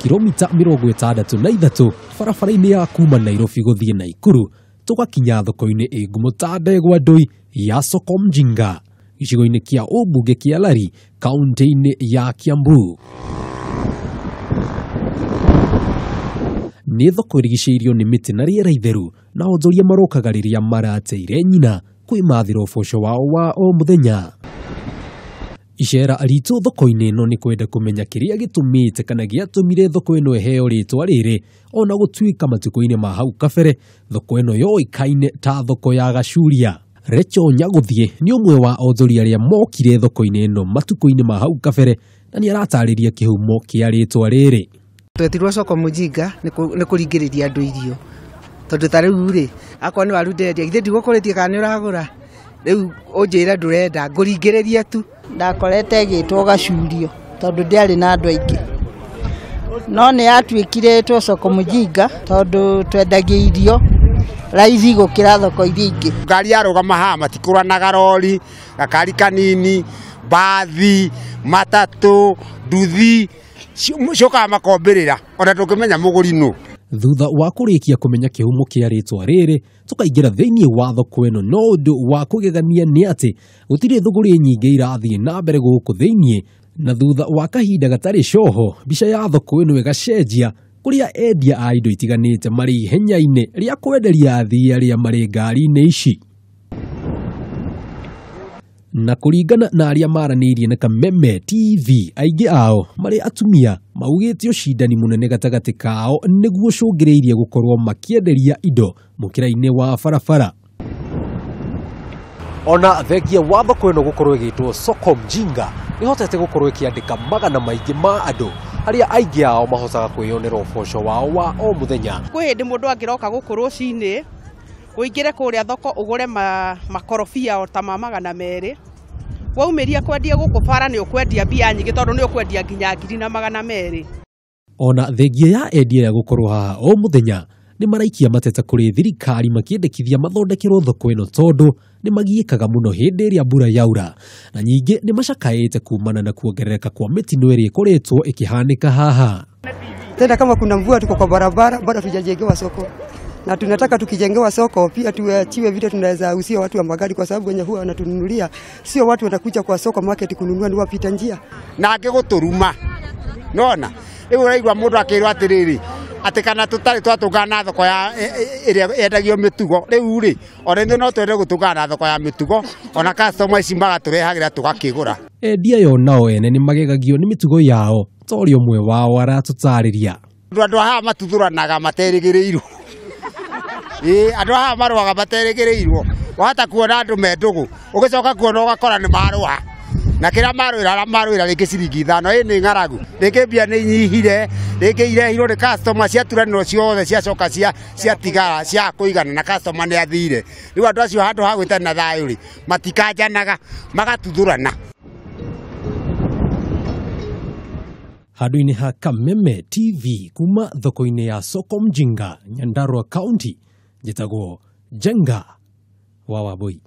kilomita 63 barabara-inĩ ya kuma Nairobi gũthiĩ Naikuru tũgakinya thoko-inĩ ĩ ngumo ta ndegwa ndũi ya Soko Mjinga gĩcigo-inĩ kĩa ũmbunge kĩa Lari kaunti-inĩ ya Kiambu. Nĩ thoko ĩrigicĩirio nĩ mĩtĩ na rĩera itheru na onjoria marokaga rĩrĩa marateire nyina kwĩmathĩra ũboco wao wa o mũthenya. Icera ritũ thoko-inĩ ĩno nĩ kwenda kũmenya kĩrĩa gĩtũmĩte kana gĩatũmire thoko ĩno ĩheo rĩtwa rĩrĩ ona gũtuĩka matukũ-inĩ ma hau kabere thoko ĩno yoĩkaine ta thoko ya Gacuria. Recho Nyagũthiĩ nĩ ũmwe wa onjoria arĩa mokire thoko-inĩ ĩno matukũ-inĩ ma hau kabere na nĩ aratarĩria kĩhumo kĩa rĩtwa rĩrĩ. Twetirwo Soko Mjinga nĩ kũringĩrĩria andũ irio tondũ ta rĩu rĩ akorwo nĩ waru ndendia githĩ ndigũkũrĩtie kana nĩ ũragũra rĩu ũnjĩre ndũrenda ngũringĩrĩrie tu. Ndakorete ĩgĩtwo Gacurio tondũ ndĩarĩ na andũ aingĩ no nĩ yatuĩkire ĩtwo Soko Mjinga tondũ twendagia irio raithi gũkĩra thoko iria ingĩ. Ngari yarũgama haha matikũranaga rori, gakari kanini, mbathi, matatũ, nduthi ciũkaga makombĩrĩra ona ndũngĩmenya mũgũri nũ. Thutha wa kũrĩkia kũmenya kĩhumo kĩa rĩtwa rĩrĩ tũkaingĩra thĩinĩ wa thoko ĩno no ũndũ wa kũgegania nĩ atĩ gũtirĩ thũgũrĩ nyingĩ irathiĩ na mbere gũkũ thĩinĩ na thutha wa kahinda gatarĩ coho mbica ya thoko ĩno ĩgacenjia kũrĩa endia a indo itiganĩte marĩ ihenya-inĩ rĩa kwenderia athii arĩa marĩ ngari-inĩ ici. Na kũringana na arĩa maranĩirie na Kameme TV aingĩ ao marĩ atumia maugĩte ũcindani mũnene gatagatĩ kao nĩguo ũcũngĩrĩirie gũkorwo makĩenderia indo mũkĩra-inĩ wa barabara. Ona thengia wa thoko ĩno gũkorwo ĩgĩtwo Soko Mjinga ĩhotete gũkorwo ĩkĩandĩka magana maingĩ ma andũ arĩa aingĩ ao mahotaga kwĩyonera ũboco wao wa o mũthenya. Kwĩ hĩndĩ mũndũ angĩroka gũkũ rũcinĩ ũingĩre kũrĩa thoko ũgũre makorobia o ta ma 200 waumĩria kwendia gũkũ bara nĩ ũkwendia mbia nyingĩ tondũ nĩ ũkwendia nginya 1,200. Ona thengia ya endia arĩa gũkorwo haha o mũthenya nĩ maraikia mateta kũrĩ thirikari makĩendekithia mathondekerwo thoko ĩno tondũ nĩ magiĩkaga mũno hĩndĩ ĩrĩa mbura yaura na nyingĩ nĩ macakaĩte kumana na kuongerereka kwa mĩtino ĩrĩa ĩkoretwo ĩkĩhanĩka haha. Tena kama kuna mvua tuko kwa barabara bado hatujajengewa soko. Na tunataka tukijengewa soko pia tuachiwe vile tunaweza usia watu wa magari kwa sababu wenye huwa wanatununulia sio watu watakuja kwa soko market kununua ni wapita njia. Na angĩgũtũruma nona rĩu ũraigua mũndũ akĩrwo atĩrĩrĩ atĩ kana tũtarĩ twatũngana na thoko ya ĩrĩa yendagio mĩtugo rĩu rĩ ona ithuĩ no twende gũtũngana na thoko ya mĩtugo ona customer ici magatũrehagĩra tũgakĩgũra. Endia yo nao ene nĩ magegagio nĩ mĩtugo yao ta ũrĩa ũmwe wao aratũtarĩria. Andũ haha matuthũranaga materĩgĩrĩirwo. Andũ haha marũaga materĩgĩrĩirwo wahota kuona andũ me ndũgũ ũgĩcoka kuona ũgakora nĩ marũa na kĩrĩa marũĩra marũĩra rĩngĩ ciringi 5 ĩ nĩ ng'aragu rĩngĩ mbia nĩ inyihire rĩngĩ irehirwo nĩ customer ciaturanĩrwo ciothe ciacoka ciatigara cia kũigana na customer nĩ athire rĩu andũ acio handũ ha gwĩtana na thayũ rĩ matikanjanaga magatuthũrana. Handũ-inĩ ha Kameme TV kuma thoko-inĩ ya Soko Mjinga Nyandarua County njĩtagwo Njenga wa Wambui.